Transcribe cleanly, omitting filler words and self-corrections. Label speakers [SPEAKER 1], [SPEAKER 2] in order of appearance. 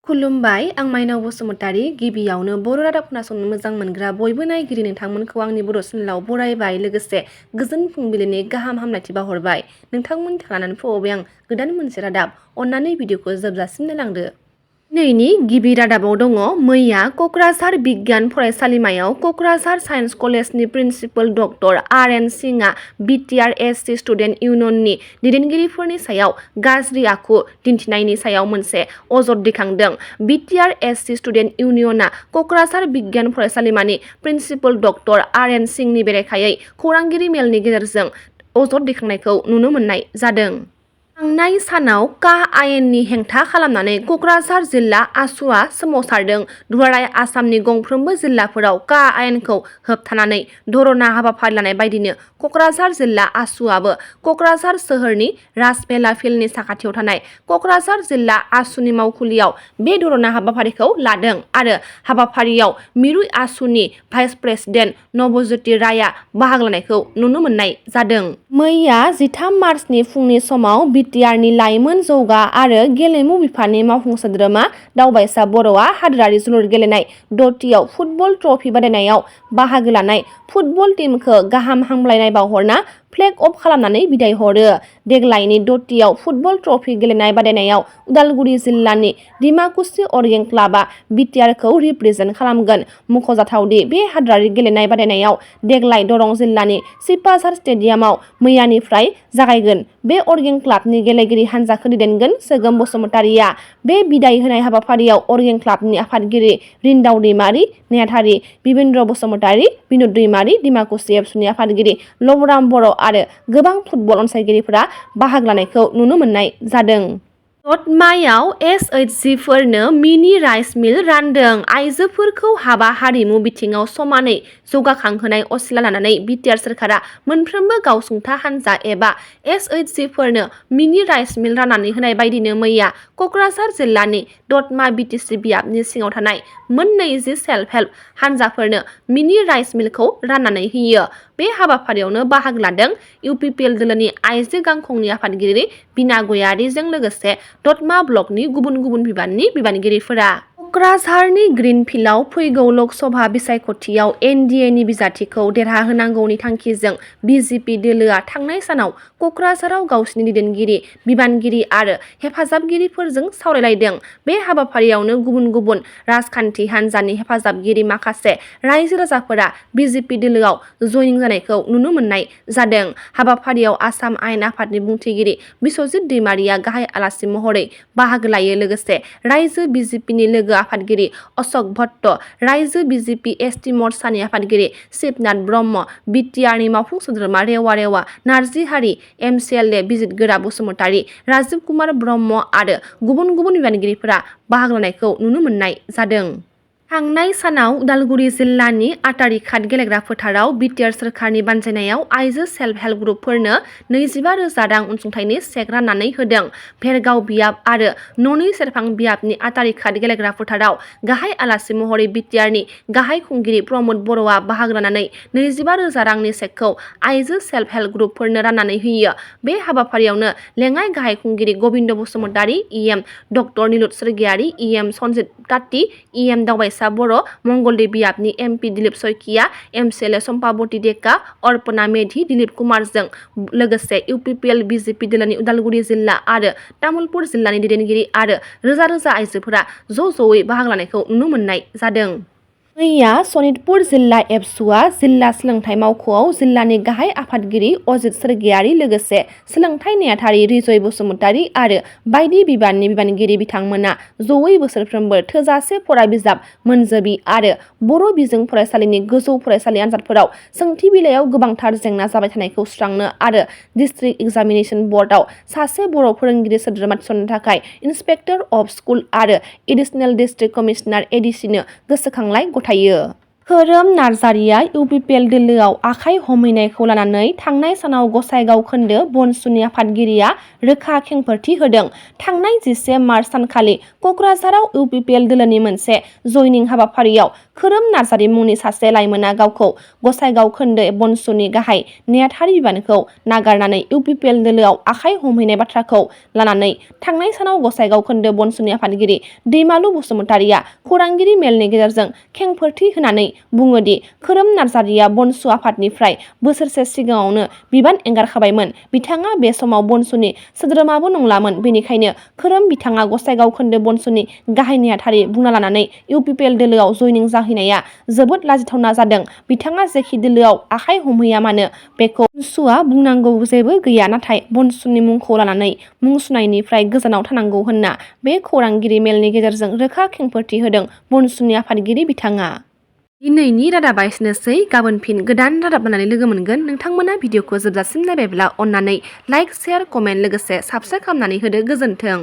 [SPEAKER 1] खुलुमबाय आं माइनाव बसुमतारी गिबियावनो बर' रादाब खोनासंनो मोजां मोनग्रा बयबो नायगिरि नोंथांमोनखौ आंनि बर' चेनेलाव बरायबाय लोगोसे गोजोन फुंबिलिनि गाहाम हामलायथि बावहरबाय नोंथांमोननि थाखाय लानानै फैबाय आं गोदान मोनसे रादाब अन्नानै भिडिअखौ जोबजासिम नायलांदो। दिनैनि गिबि रादाबाव दङ मैया क'क्राझार बिगियान फरायसालिमायाव क'क्राझार साइन्स कलेजनि प्रिन्सिपाल डक्टर आर.एन. सिंहआ बिटिआर एससि स्टुडेन्ट इउनियननि दैदेनगिरिफोरनि सायाव गाज्रि आखु दिन्थिनायनि सायाव मोनसे अजद दैखांदों। बिटिआर एससि स्टुडेन्ट इउनियनआ क'क्राझार बिगियान फरायसालिमानि प्रिन्सिपाल डक्टर आर.एन. सिंहनि बेरेखायै खौरांगिरि मेलनि गेजेरजों अजद दैखांनायखौ नुनो मोननाय जादों। थांनाय सानाव CAAनि हेंथा खालामनानै क'क्राझार जिल्ला आसुआ सोमावसारदों। दुलाराय आसामनि गंफ्रोमबो जिल्लाफोराव CAAखौ होबथानानै धरना हाबाफारि लानाय बायदिनो क'क्राझार जिल्ला आसुआबो क'क्राझार सोहोरनि राजमेला फिल्डनि साखाथियाव थानाय क'क्राझार जिल्ला आसुनि मावखुलियाव बे धरना हाबाफारिखौ लादों आरो हाबाफारियाव मिरु आसुनि भाइस प्रेसिडेन्ट नबज्योति रायआ बाहागो लानायखौ नुनो मोननाय जादों। मैया 13 मार्चनि फुंनि समाव बिटिआरनि लाइमोन जौगा आरो गेलेमु बिफाननि मावफुं सोद्रोमा दावबायसा बर'आ हादोरारि जोलुर गेलेनाय द'थियाव फुटबल ट्रफी बादायनायाव बाहागो लानाय फुटबल टीमखौ गाहाम हामलायनाय बावहरना फ्लेग अफ खालामनानै बिदाय हरो। देग्लायनि द'थियाव फुटबल ट्रफी गेलेनाय बादायनायाव उदालगुरि जिल्लानि डिमाकुसि अर्गें क्लाबआ बिटिआरखौ रिप्रेजेन्ट खालामगोन। मख'जाथावदि बे हादोरारि गेलेनाय बादायनायाव देग्लाय दरं जिल्लानि सिपाझार स्टेडियामाव मैयानिफ्राय जागायगोन। बे अर्गें क्लाबनि गेलेगिरि हान्जाखौ दैदेनगोन सोगोम बसुमतारीआ। बे बिदाय होनाय हाबाफारियाव अर्गें क्लाबनि आफादगिरि रिन्दाव दैमारी नेहाथारि बिबेन्द्र बसुमतारी बिनुद दैमारी डिमाकुसि एबसुनि आफादगिरि लबराम बर' आरो गोबां फुटबल अनसायगिरिफोरा बाहागो लानायखौ नुनो मोननाय जादों। दतमायाव एसएइचजिफोरनो मिनि राइस मिल रानदों। आइजोफोरखौ हाबा हारिमु बिथिङाव समानै जौगाखांहोनाय असिला लानानै बिटिआर सोरखारा मोनफ्रोमबो गावसुंथा हानजा एबा एसएइचजिफोरनो मिनि राइस मिल राननानै होनाय बायदिनो मैया क'क्राझार जिल्लानि दतमा बिटिसि बियाबनि सिङाव थानाय मोन 20 सेल्फ हेल्प हानजाफोरनो मिनि राइस मिलखौ राननानै होयो। बे हाबाफारियावनो बाहागो लादों इउपिपिएल दोलोनि आइजो गांखंनि आफादगिरि बिना गयारीजों लोगोसे दतमा ब्लकनि गुबुन गुबुन बिबाननि बिबानगिरिफोरा। क'क्राझारनि ग्रिनफिल्डआव फैगौ लकसभा बिसायख'थियाव एनडिएनि बिजाथिखौ देरहाहोनांगौनि थांखिजों बिजेपि दोलोआ थांनाय सानाव क'क्राझाराव गावसिनि दैदेनगिरि बिबानगिरि आरो हेफाजाबगिरिफोरजों सावरायलायदों। बे हाबाफारियावनो गुबुन गुबुन राजखान्थि हान्जानि हेफाजाबगिरि माखासे रायजो राजाफोरा बिजेपि दोलोआव जयनिं जानायखौ नुनो मोननाय जादों। हाबाफारियाव आसाम आयेन आफादनि बुंथिगिरि बिस्वजित दैमारीया गाहाय आलासि महरै बाहागो लायो लोगोसे रायजो बिजेपिनि लोगो आफादगिरि अशक भट्ट, रायजो बिजेपि एसटि मर्चानि आफादगिरि शिबनाथ ब्रह्म, बिटिआरनि मावफुं सोद्रोमा रेवा नार्जारी, एमसिएलए बिजितगोरा बसुमतारी, राजिब कुमार ब्रह्म आरो गुबुन गुबुन बिबानगिरिफोरा बाहागो लानायखौ नुनो मोननाय जादों। थांनाय सानाव उदालगुरि जिल्लानि आटारिघाट गेलेग्रा फोथाराव बिटिआर सोरखारनि बानजायनायाव आइजो सेल्फ हेल्प ग्रुपफोरनो 25,000 रां अनसुंथाइनि चेक राननानै होदों। भेरगाव बियाब आरो न'नि सेरफां बियाबनि आटारिघाट गेलेग्रा फोथाराव गाहाय आलासि महरै बिटिआरनि गाहाय खुंगिरि प्रमद बर'आ बाहागो लानानै 25,000 रांनि चेकखौ आइजो सेल्फ हेल्प ग्रुपफोरनो राननानै होयो। बे हाबाफारियावनो लेङाइ गाहाय खुंगिरि Gobinda Basumatary, EM doctor Nilut Swargiary, EM Sanjit Tati, EM Daobaisa Boro', Mangaldai बियाबनि एमपि दिलीप सयकिया, एमसिएलए सम्पाबती डेका, अर्पना मेधि, दिलीप कुमारजों लोगोसे इउपिपिएल बिजेपि दोलोनि उदालगुरि जिल्ला आरो तामुलपुर जिल्लानि दैदेनगिरि आरो रोजा रोजा आइजोफोरा ज'यै बाहागो लानायखौ नुनो मोननाय जादों। मैया सनितपुर जिल्ला एबसुआ जिल्ला सोलोंथाइ मावख'आव जिल्लानि गाहाय आफादगिरि अजित स्वर्गियारी लोगोसे सोलोंथाइ नेहाथारि रिजय बसुमतारी आरो बायदि बिबाननि बिबानगिरि बिथांमोना ज'यै बोसोरफ्रोमबो थोजासे फरा बिजाब मोनजोबि आरो बर' बिजों फरायसालिनि गोजौ फरायसालि आनजादफोराव सोंथि बिलाइयाव गोबांथार जेंना जाबाय थानायखौ सुस्रांनो आरो डिस्ट्रिक्ट एग्जामिनेशन बर्डआव सासे बर' फोरोंगिरि सोद्रोमा थिसननो थाखाय इन्सपेक्टर अफ स्कुल आरो एडिशनेल डिस्ट्रिक्ट कमिशनार एडिसिनो गोसोखांलाय गथायो। खोरोम नार्जारिया इउपिपिएल दोलोआव आखाइ हमहैनायखौ लानानै थांनाय सानाव गसाइगाव खोन्दो बनसुनि आफादगिरिया रोखा खेंफोरथि होदों। थांनाय 10 मार्च सानखालि कक्राझाराव इउपिपिएल दोलोनि मोनसे जयनिं हाबाफारियाव खोरोम नार्जारि मुंनि सासे लाइमोना गावखौ गसाइगाव खोन्दो बनसुनि गाहाय नेहाथारि बिबानखौ नागारनानै इउपिपिएल दोलोआव आखाइ हमहैनाय बाथ्राखौ लानानै थांनाय सानाव गसाइगाव खोन्दो बनसुनि आफादगिरि दैमालु बसुमतारिया खौरांगिरि मेलनि गेजेरजों खेंफोरथि होनानै बुङोदि खोरोम नार्जारिया बनसु आफादनिफ्राय बोसोरसे सिगाङावनो बिबान एंगारखाबायमोन। बिथाङा बे समाव बनसुनि सोद्रोमाबो नंलामोन। बेनिखायनो खोरोम बिथाङा गसाइगाव खोन्दो बनसुनि गाहाय नेहाथारि बुंना लानानै इउपिपिएल दोलोआव जयनिं जाहैनाया जोबोद लाजिथावना जादों। बिथाङा जेखि दोलोआव आखाइ हमहैया मानो बेखौ बनसुआ बुंनांगौ जेबो गैया, नाथाय बनसुनि मुंखौ लानानै मुं सुनायनिफ्राय गोजानाव थानांगौ होनना बे खौरांगिरि मेलनि गेजेरजों रोखा खेंफोरथि होदों बनसुनि आफादगिरि बिथाङा। दिनैनि रादाबा एसेनोसै। गाबोन फिन गोदान रादाब लानानै लोगो मोनगोन। नोंथांमोना भिडिअखौ जोबजासिम नायबायब्ला अन्नानै लाइक, शेयार, कमेन्ट लोगोसे साबस्क्राइब खालामनानै होदो। गोजोन्थों।